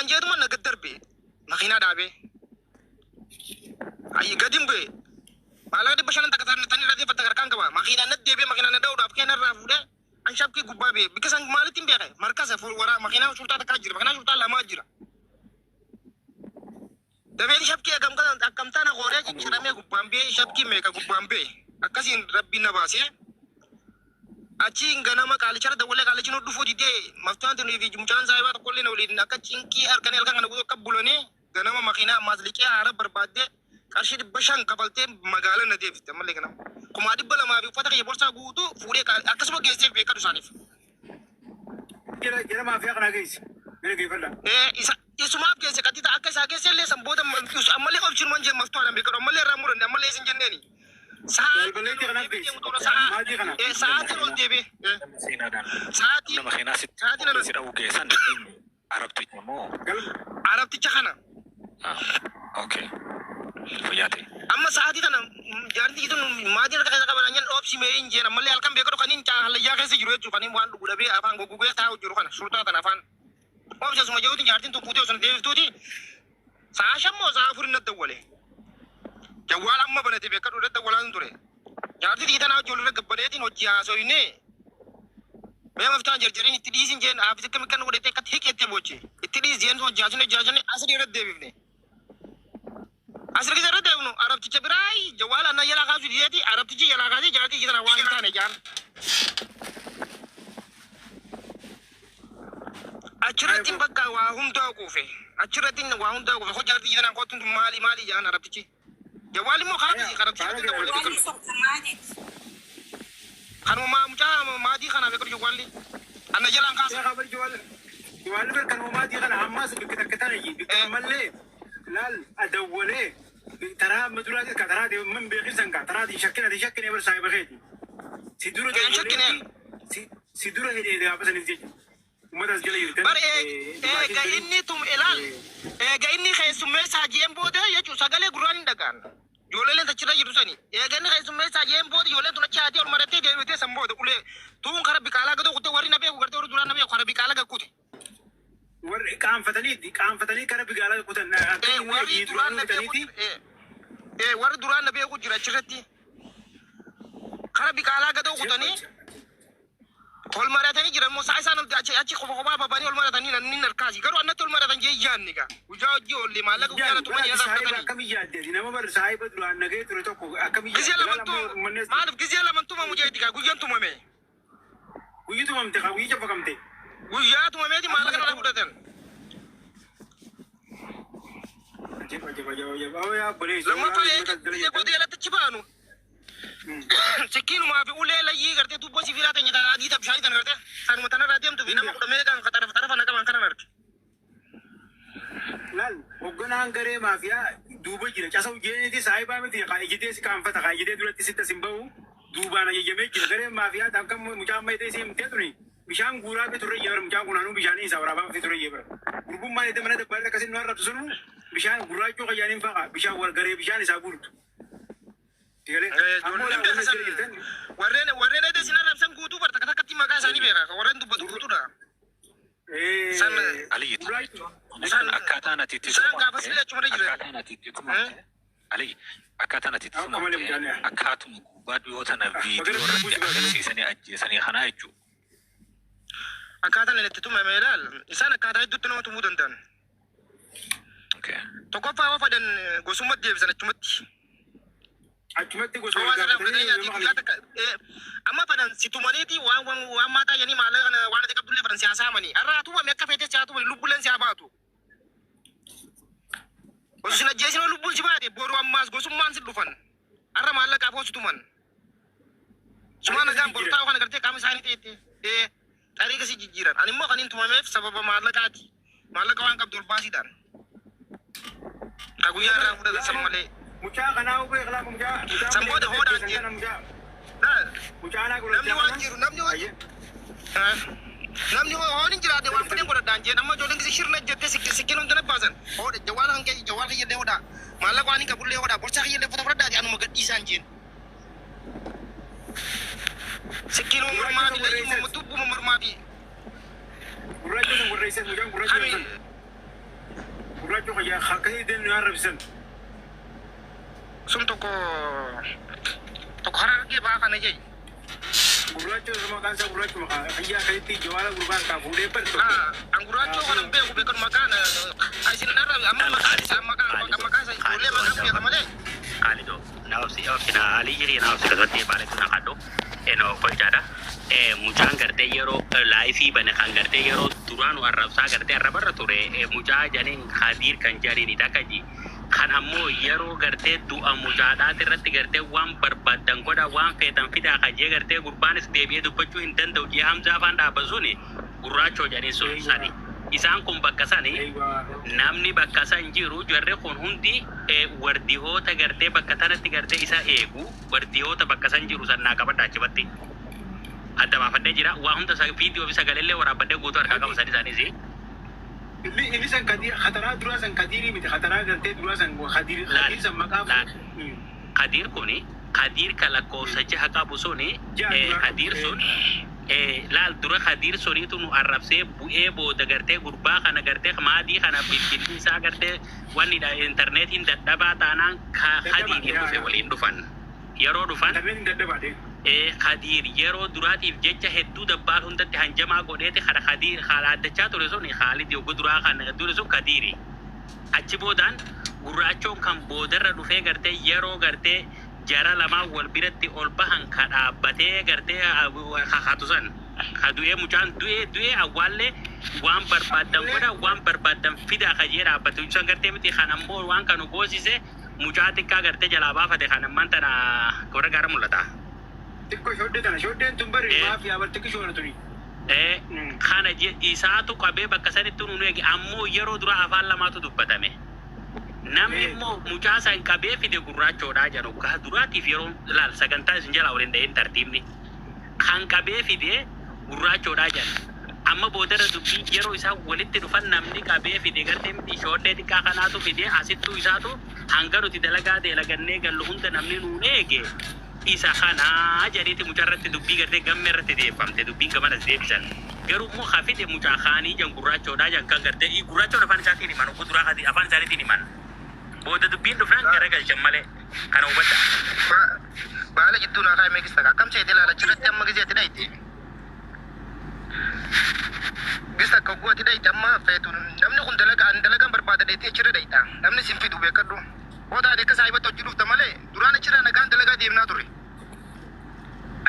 Naan jeetuma na gad darbe makiinaa dhaabee. Ayyi gadin bu'e. Maallaqa 500 takka tan irraa deeffatte harkaan qaba. Makiinaan natti deebi'ee makiinaan na dha'uudhaaf kee narraa fuudhee an shafkii gubbaa ba'e. Bikka san maalitti hin beeke? Markasa waraa makiinaa shurtaa takkaa jira. Makiinaa shurtaa lamaa jira. Dafeen shafkii akkam akkam taana qooree cicciramee gubbaan ba'e, shafkii meeqa gubbaan ba'e. Akkasiin rabbiin na baasee. Achiin ganama qaalicharra dawwalee, qaalichi nu dhufuu didee, maftuhaan tunii fi mucaan saahibaa tokkollee na waliin akka cinqii harkanii halkan kana guutuu akka bulanii, ganama makiinaa ammaas liqee haara barbaaddee qarshii 500 kafaltee magaalaa na deebiste. Ammallee ganama 200,000 fi uffata kiyya borsaa guutuu fuudhee akkasuma geesseef beekadu isaaniif. Jara maafiyaa kanaa geessi. Bira geeffadha. Isa isumaaf geesse qaxxita akka isaa geesse illee san booda ammallee obsinuman jeen maftuhaan beekadu ammallee irraa muranne ammallee isin jenneeni. Sa'aatii Balballeetti kanaaf geessi. Sa'aa Maatii kana. Sa'aatiin ol deebi'e. Seenaadhaan Sa'aatii nama keenyaa sitti sa'aatiin si dha'uu geessan Arabticha moo? Galma. Arabticha kana. Okay. Fayyaa ta'e. Amma sa'aatii kana jaartii tun maatiin harka keessa qaban anyan dhoobsi mee hin jeen. Ammallee halkan beekadu kaniin hallayyaa keessa jiru jechuudha, kaniin waan dhugu dhabee afaan goggogee taa'u jiru kana shurtaa tana afaan dhoobsi asuma jiruutiin jaartiin tun fuutee osoo deebiftuuti sa'a 5 moo sa'a 4 natti dawwale. Jawwaal amma banate beekadu irratti dawwalaan ture. Jaartii tiyya tanaa ijoollee irra gabbaneetiin hojii haasoyne. Mee maftaan jarjariin itti dhiisin jeen, haafis akkami kan godhete akkatti hiqeettee booche. Itti dhiis jeen, hojii haasofne, hojii haasofne asii irratti deebifne. Asirra irra deemnu Arabticha biraa jawwaala annan jalaa kaasuu dideeti, Arabtichi jalaa kaasee jaartii ishee tana waan hin taane jaan. Achirratti bakka waa hundaa quufe. Achirratti waa hundaa quufe. Hojii jaartii ishee tanaan kottu maali maali jaan Arabtichi. Jawwaal immoo kaafisi Arabtichi irratti dawwalee Jawwaalli beekamu. sobta maaliiti? Kanuma mucaa maatii kanaa beekamu jawwaalli. Anna jalaan kaasa. Sheekh Abar Jawaal Jawaal bar kan maatii kana ammas bikka takka tana ji bikka ammallee laal adawwalee taraa amma duraatis ka taraa deeman beekisan ka taraa shakkina ati shakkine bar saahiba keeti si dura Hin shakkine. dawwaleeti si dura hidhee gaafa sanis jechuudha. Uummata as jala jirtan. Bar eega inni tum ilaal eega inni keessummeessaa jeen booda jechuun sagalee gurraan hin dhagaan. Ijoolleen achirra jirtu sani. Eega inni keessummeessaa jeen booda ijoolleen tun achi haatee ol marattee deebitee san booda ulee tuun kara biqaalaa gadoo kuttee, warri na beeku gartee warri duraan na beeku kara biqaalaa gakkute. Warri qaanfatanii kara bigaalaa kutan. Warri duraan na beeku warri duraan na beeku jira achirratti. Kara biqaalaa gadoo kutanii ol maratanii jiran moo sa'a isaan achi achi qofa kophaa babanii ol maratanii nanni harkaasi garuu annatti ol maratan jee yaanni gaa guyyaa hojii oolle maallaqa guyyaa na tumanii na Saahiba fudhatanii. akkamii yaadde nama bar saahiba duraan nagee ture tokko akkamii Gizee yaadde? lamantuu maaliif gizee laman tumamu jeeti gaa guyyaan tumame. Guyyi tumamte kaa guyyi cafaqamte. Guyyaa tumameeti maallaqa narraa fudhatan. Ajab ajab ajab ajab. Awwa yaa obboleessa. Lammaffaa eega booda jalatti achi baanu sikkiinumaa fi ulee layyii gartee tuubboo sibiilaa ta'e tan adii ta bishaanii tan gartee sanuma tanarraa deemtu fi nama kudha meeqaan ka xarafa xarafa na qaban kanan arge. Laal hoogganaan garee maafiyaa duuba jira. Casa hojjeeniiti saahibaa miti kaa ijitee si qaanfata kaa ijitee duratti sitta sin bahu duubaan ajajamee jira. Gareen maafiyaa tan kan mucaan mayitee si himtee tuni bishaan guuraa fi turre jira. Mucaan kun anuu bishaanii isaa waraabaa fi turre jira. Gurbummaan itti mana dabbaalee akkasiin nu arrabsu sunu bishaan gurraachuu qayyaaniin faqa bishaan wal garee bishaan isaa guurtu. Ammoo Ijoolleen beeka san warreen eedee sin arrabsan guutuu barta takka takkatti maqaa isaanii beeka warreen dubbatu guutuudha. San Aliyyi San akkaataan ati itti isaan gaafas illee achuma jira. Akkaataan ati itti tumamte, Aliyyi, akkaataan ati itti Akka malee tumamte mucaan akkaatuma gubbaa dhiyoo tana viidiyoo irratti agarsiisanii ajjeesanii kanaa jechuudha. Akkaataan inni itti tumame ilaal isaan akkaataa hedduutti nama tumuu danda'an. Okay. Tokkoffaa yoo fedhan gosummaatti deebisan achumatti. Achumatti gosa Hawaasa irraa fudhatanii nyaati guyyaa takka amma fedhan si tumaniiti waan waan waan maataa jedhanii maallaqa kana waan ati qabdullee fedhan si haasa'amanii. Har'a haa tumame akka feetes si haa tumani lubbuleen si haa baatu. Osoo sin ajjeesin lubbuun si baate boru ammaas gosummaan si dhufan. Har'a maallaqaaf hoo si tuman. Sumaan nagaan boru taa'u kana gartee qaama isaanii ta'etti xariiqa si jijjiiran. Ani immoo kan hin tumameef sababa maallaqaati. Maallaqa waan qabdu ol baasiidhaan. Ka guyyaa irraa fudhatan san malee. Mucaa kanaa hubee kalaa mucaa mucaa San booda hoodhaan kana mucaa mucaa anaa Namni waan jiru namni waan namni hoon hin jiraate waan fedhan godhadhaan jeen. Amma ijoolleen kisi shirna jettee sikkiin hunda na baasan hoodha jawwaala hanqee jawwaala kiyyallee hodhaa maallaqa waan hin qabullee hodhaa borsaa kiyyallee uffata fudhadhaati anuma gadhiisaan jeen sikkiinuma mormaa fi layyuma tubbuma mormaa fi Gurraacha sun gurreessan mucaan gurraacha kami sun. Gurraachoo kayyaa akkasii deemnu yaa rabbisan. Sun tokko tokko harargee ba'aa kana jee. Gurraachoo maqaan isaa gurraachoo maqaa kayyaa akkasitti jawaala gurbaan kaa fuudhee bar tokko. An gurraachoo kana beeku beekan maqaan isin irra amma maqaan isaa maqaa maqaa isaa ijoollee maqaan beeka malee. Khalidoo na obsi obsi na alii jirii na obsi kasatti baaletu na kadho eno kolchaadha. Mucaan gartee yeroo laayifii bane kan gartee yeroo duraanu arrabsaa gartee arrabarra ture mucaa janiin Khadiir kan janiin takka ji kan ammoo yeroo gartee du'a mucaadhaati irratti gartee waan barbaaddan godha waan feetan fidaa kajee gartee gurbaanis deebi'ee dubbachuu hin danda'u jee Hamzaa afaan dhaabban suni gurraachoo jedhanii sun sani. Isaan kun bakka sani namni bakka san jiru jarri kun hundi wardihoota gartee bakka tanatti gartee isa eegu wardihoota bakka san jiru sannaa qabadha achibatti. Adda baafadhee jira waa hunda viidiyoo fi sagaleellee waraabbadhee guutuu harkaa qabu sadi isaaniis. Inni inni san kadiir khataraa duraa san kadiirii miti khataraa gartee duraa san kadiir Laal kadiir san maqaa laal Kadiir kuni Kadiir ka lakkoofsa jaha qabu suni jaha duraa qabu. Kadiir sun laal dura Kadiir suniitu nu arrabsee bu'ee booda gartee gurbaa kana gartee maadii kana bilbilli isaa gartee wanni intarneetiin dadhabaa taanaan Dadhabaa Kadiiriin yaa dhufe yaa. Waliin dhufan yeroo dhufan Intarneetiin dadhabaa deemu. Kadiir yeroo duraatiif jecha hedduu dabbaal hundatti hanjamaa godheeti kana Kadiir haalaaddachaa ture sun Khaalid yogguu duraa kan ture sun Kadiiri. Achi boodaan gurraachoon kan boodarra dhufee gartee yeroo gartee jara lamaan wal biratti ol bahan ka dhaabbatee gartee kakatu san ka du'ee mucaan du'ee du'ee awwaallee waan barbaaddan godha waan barbaaddan fidaa ka jee dhaabbate san gartee miti kan ammoo waan kanu goosise mucaa xiqqaa gartee jalaa baafate kan ammaan tana warra gaara mul'ata. Xiqqoo shoddee tana shoddeen tun bari maafiyaa bar xiqqoo shoona tuni. Kana isaatu qabee bakka sanitti nu eege ammoo yeroo dura afaan lamaatu dubbatame. Namni immoo mucaa san qabee fide gurraachoodhaa jedhu gaa duraatiif yeroo laal sagantaa isin jalaa waliin dha'een tartiibni. Kan qabee fide gurraachoodhaa jedhu. Amma boodarra dubbii yeroo isaan walitti dhufan namni qabee fide gartee miti shoodhee xiqqaa kanaatu fide asittuu isaatu hanga nuti dalagaa dalagannee gallu hunda namni nuun eege isa kanaa jedhiiti mucaa irratti dubbii gartee gamme irratti deeffamte dubbiin gamanas deebisan. Garuu immoo ka fide mucaa kaanii jan gurraachoodhaa jan kan gartee gurraachoon afaan isaatiin himan ogguu duraa afaan isaaniitiin himan. Booda dubbiin dhufnaan garagalchan malee kana hubadha. Baala jidduu naa kaa'e meeqis ta'a akkam seete ilaala achirratti amma gisee ati dhayite. Gis takka ogguu ati dhayite amma feetu namni kun dalagaa an dalagaan barbaada dheetee achirra dhayita namni sin fidu beekadhu. Hoo taate akka saahibatti hojii dhufta malee duraan achirra nagaan dalagaa deemnaa turre.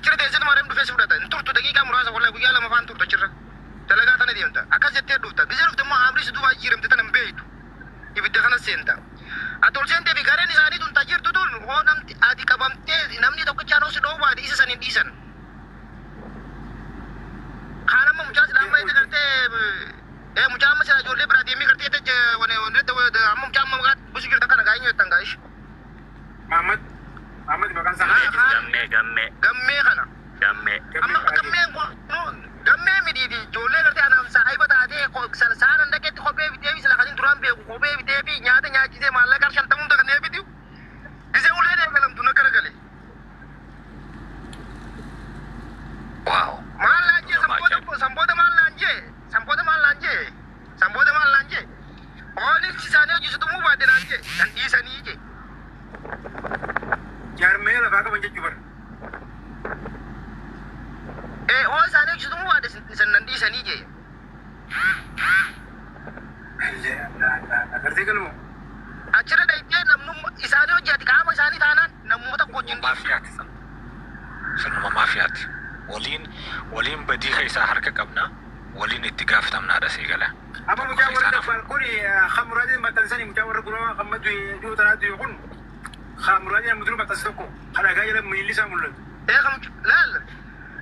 Achirra teessee maariyaam dhufee si fudhata hin turtu daqiiqaa muraasa wallahi guyyaa lama faan turtu achirra. Dalagaa tana deemta akkas jettee dhufta gisee dhufte immoo haamri si duubaa jijjiiramte tana hin beektu. Ibidda kana seenta. Ati ol seentee fi gareen isaanii tun tajirtu tun hoo namti ati qabamtee namni tokkichaan hoo si dhoowwaate isa san hin dhiisan. Kaan amma mucaa sila amma itti gartee mucaa amma sila ijoollee biraa deemee gartee itti amma mucaa amma maqaa busu jirta kana gaa eenyu jettan gaa ishi. Mahammad Mahammad maqaan isaa. Gammee gammee Gammee kana. Gammee. Amma gammeen kun gammee midiiti ijoollee gartee anaaf saahiba taatee saanan dhaqeetti kophee bitee fi sila kan duraan beeku kophee bitee fi nyaata nyaachisee maallaqa shantamuu hunda kanneen bitiu. Gisee ulee deegalamtu na garagale. Waaw. Maal laan jee sanboota sanboota maal laan jee sanboota maal laan jee sanboota maal laan jee oonis isaanii hojjechitumuu baadde naan jee nan dhiisanii jee. Jaarmee lafaa qaban jechuu bara. Oo isaanii hojjechitumuu baadde nan dhiisanii jee. Agartee galmoo. Achirra dhayitee namnummaa isaanii hojjete qaama isaanii taanaan namummaa tokko wajjin dhiisu. Maafiyaati san. Sanuma maafiyaati. Waliin waliin badii keessaa harka qabna. Waliin itti gaafatamnaadha sii gala. Amma mucaa warra dabbaal kun kan muraasni maxxansanii mucaa warra guraa kan maddu dhiyoo tanaa du'e kun kan muraasni nama dura maxxanse tokko kan dhagaa jala miilli isaa mul'atu. Kam laal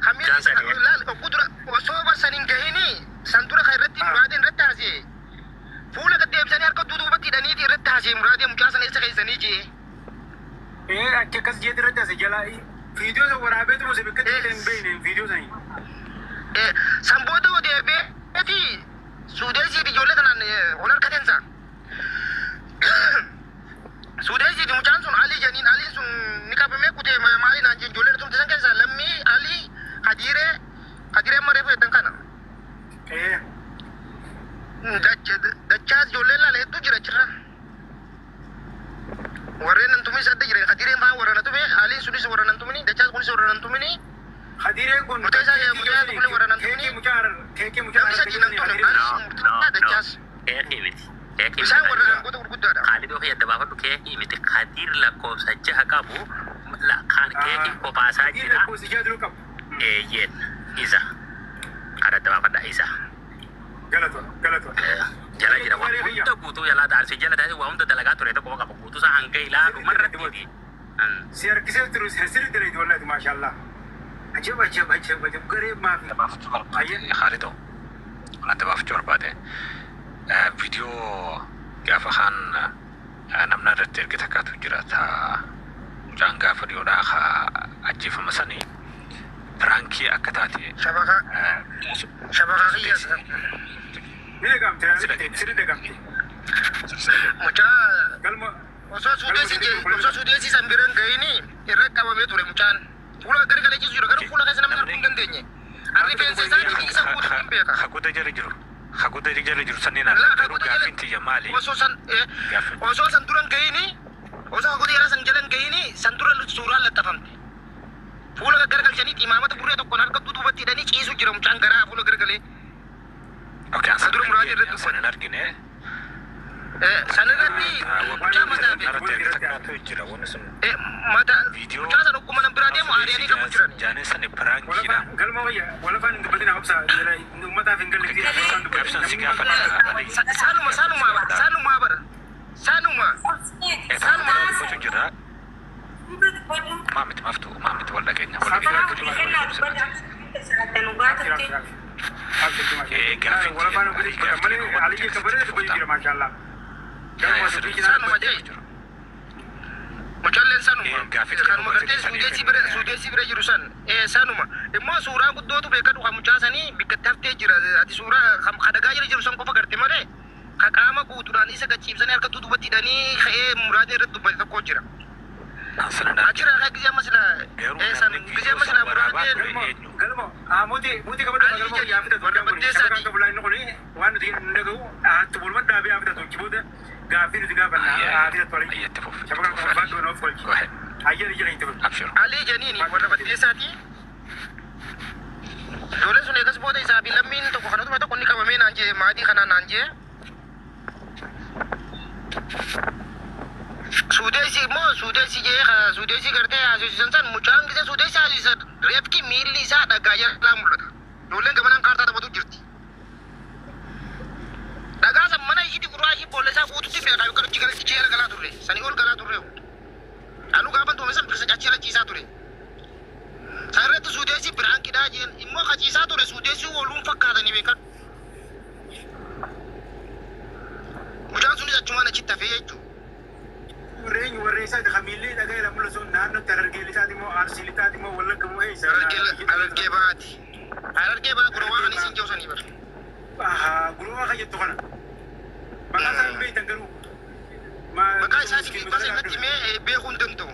kamiin laal ogguu dura osoo barsan hin gahini san dura kan irratti muraadeen irratti haasee fuula gad deebisanii harka duuduubatti hidhaniiti irratti haasee muraadeen mucaa sana eessa keessanii jee. Achi akkas jeeti irratti haase jala viidiyoo san waraabeetu muse bakka itti hin beekne viidiyoo sanii. San booda deebi'eeti suudeesiif ijoollee tanaan ol harkatensa. Suudeesiif mucaan sun Alii janiin Aliin sun ni qabamee kutee maali naan jeen ijoollee tumte san keessaa lammii Alii Kadiree Kadiree amma reefu jettan kana. Dachaas ijoolleen laala hedduu jira achirra. Warreen nan tumis adda jiran Kadireen fa'aa warra na tume Aliin sunis warra nan tumini Dachaas kunis warra nan tumini. Kadireen kun Murteessaa murteessaa tokkollee warra nan tumini. keekii mucaa keekii mucaa Namni sadii nan tumne No, Alis no, murteessaa no. Dachaas. Keekii miti. Keekii Isaan miti. warra aangoota gurguddaadha. Khaalidoo kiyya adda baafadhu keekii miti. Kadir lakkoofsa jaha qabu kan keekii kophaasaa Kadir jira. lakkoofsa jaha dura qabu. Eeyyeen isa. Kan adda baafadha isa. Galatoon galatoon. Jala jira waan hunda guutuu jalaa taasise jala taasise waa hunda dalagaa ture tokko qaba guutuu isaa hanga ilaalu marratti. Si harkisee turu sirri dalayti wallahi maashaallah. Ajab ajab ajab ajab garee maafi. Baafachuu barbaade Khaalidoo. Adda baafachuu barbaade. Viidiyoo gaafa kaan namni irratti erge takkaatu jira ta mucaan gaafa dhiyoodhaa ka ajjeefama sanii piraankii akka taate Shabakaa shabakaa kiyya. Ni dhagamte sirri dhagamte. Mucaa Galma osoo suudeessi osoo suudeessi san bira hin gahini irra qabamee ture mucaan. Fuula garagalee ciisu jira garuu fuula keessa namni arguu hin dandeenye. Rifeensa isaatii isa guutuu hin beeka. Haguuta jala jiru. Haguuta jala jiru saniin arga Laa garuu haguuta jala gaaffiin tiyya maali? osoo san Gaaffiin osoo san dura hin gahini osoo haguuta jala san jala hin gahini san dura suuraan laxxafamte. Fuula garagalchanii imaamata burree tokkoon harka duubatti hidhanii ciisu jira mucaan garaa fuula garagalee. Okay, San dura muraasa irratti san hin argine. San irratti mucaa mataa fi Irratti erge takkaatu jira wanni sun mata viidiyoo mucaa san ogguma nan biraa deemu aari'anii qabu jiran. Jaaniin sani piraankiidha. Galma wayya walafaan hin dubbatin obsa uummataaf hin galle walafaan Gaafsan si dubbatin. gaafadha. Sanuma sanuma bara sanuma bara sanuma sanuma Dubbatu jira. Maamiti maaftu maamiti wal dhageenya wal dhageenya. Walafaan dubbatan malee aliyyi kabaree dubbatu jira maashaallah. Galma dubbii sanuma jee mucaalleen sanuma Gaaffii kanuma gartee suudeessi bira suudeessi bira jiru san sanuma immoo suuraa guddootu beekadhu kan mucaa sanii bikka taftee jira ati suuraa kan kadagaa jira jiru san qofa garte malee ka qaama guutuudhaan isa gachiibsanii harka duubatti hidhanii ka'ee muraasa irratti dubbate tokko jira. Achirraa kan gisee amma sila san gisee amma sila muraasni Galma muuti muuti qabadhu galma wayyaa fitatu shabakaan qabu laa inni kuni waan nuti hin dhagahu hattu bolma dhaabee haa fitatu booda gaaffii nuti gaafanna haa fitatu aliyyi. Shabakaan qabu baadhu noof kolchi. Ayyee jira itti fufi. Abshir. Alii janiini warra baddeessaati. Ijoolleen sun eegas booda isaa fi lammiin tokko kan utuma tokko inni qabamee naan jee maatii kanaan naan jee. Suudeessi immoo suudeessi jee suudeessi gartee haasofsiisan san mucaan gisee suudeessi haasofsiisan reefki miilli isaa dhagaa jalaa mul'ata. Ijoolleen gamanaan kaartaa taphatu jirti. Dhagaa san mana ishiitti gurraa ishii boolla isaa guututti beekaa yookaan achi galatti jala galaa turre sanii ol galaa turre. Anuu gaafa tume san birsa achi jala ciisaa ture. San irratti suudeessi biraankidhaa jeen immoo kaciisaa ture suudeessi ooluun fakkaatanii beekan. Mucaan sunis achumaan achitti hafee jechuudha. Warreen warreen isaati kamiillee dhagaa irraa mul'atu naannootti harargee lixaati moo arsii lixaati moo wallagga moo eessa? Harargee bahaati. Harargee bahaa gurwaa kan isin jeesanii bara. Gurwaa kan jettu kana. Maqaa isaa hin beektan garuu. Maqaa isaatii fi gosa irratti himee beekuu hin danda'u.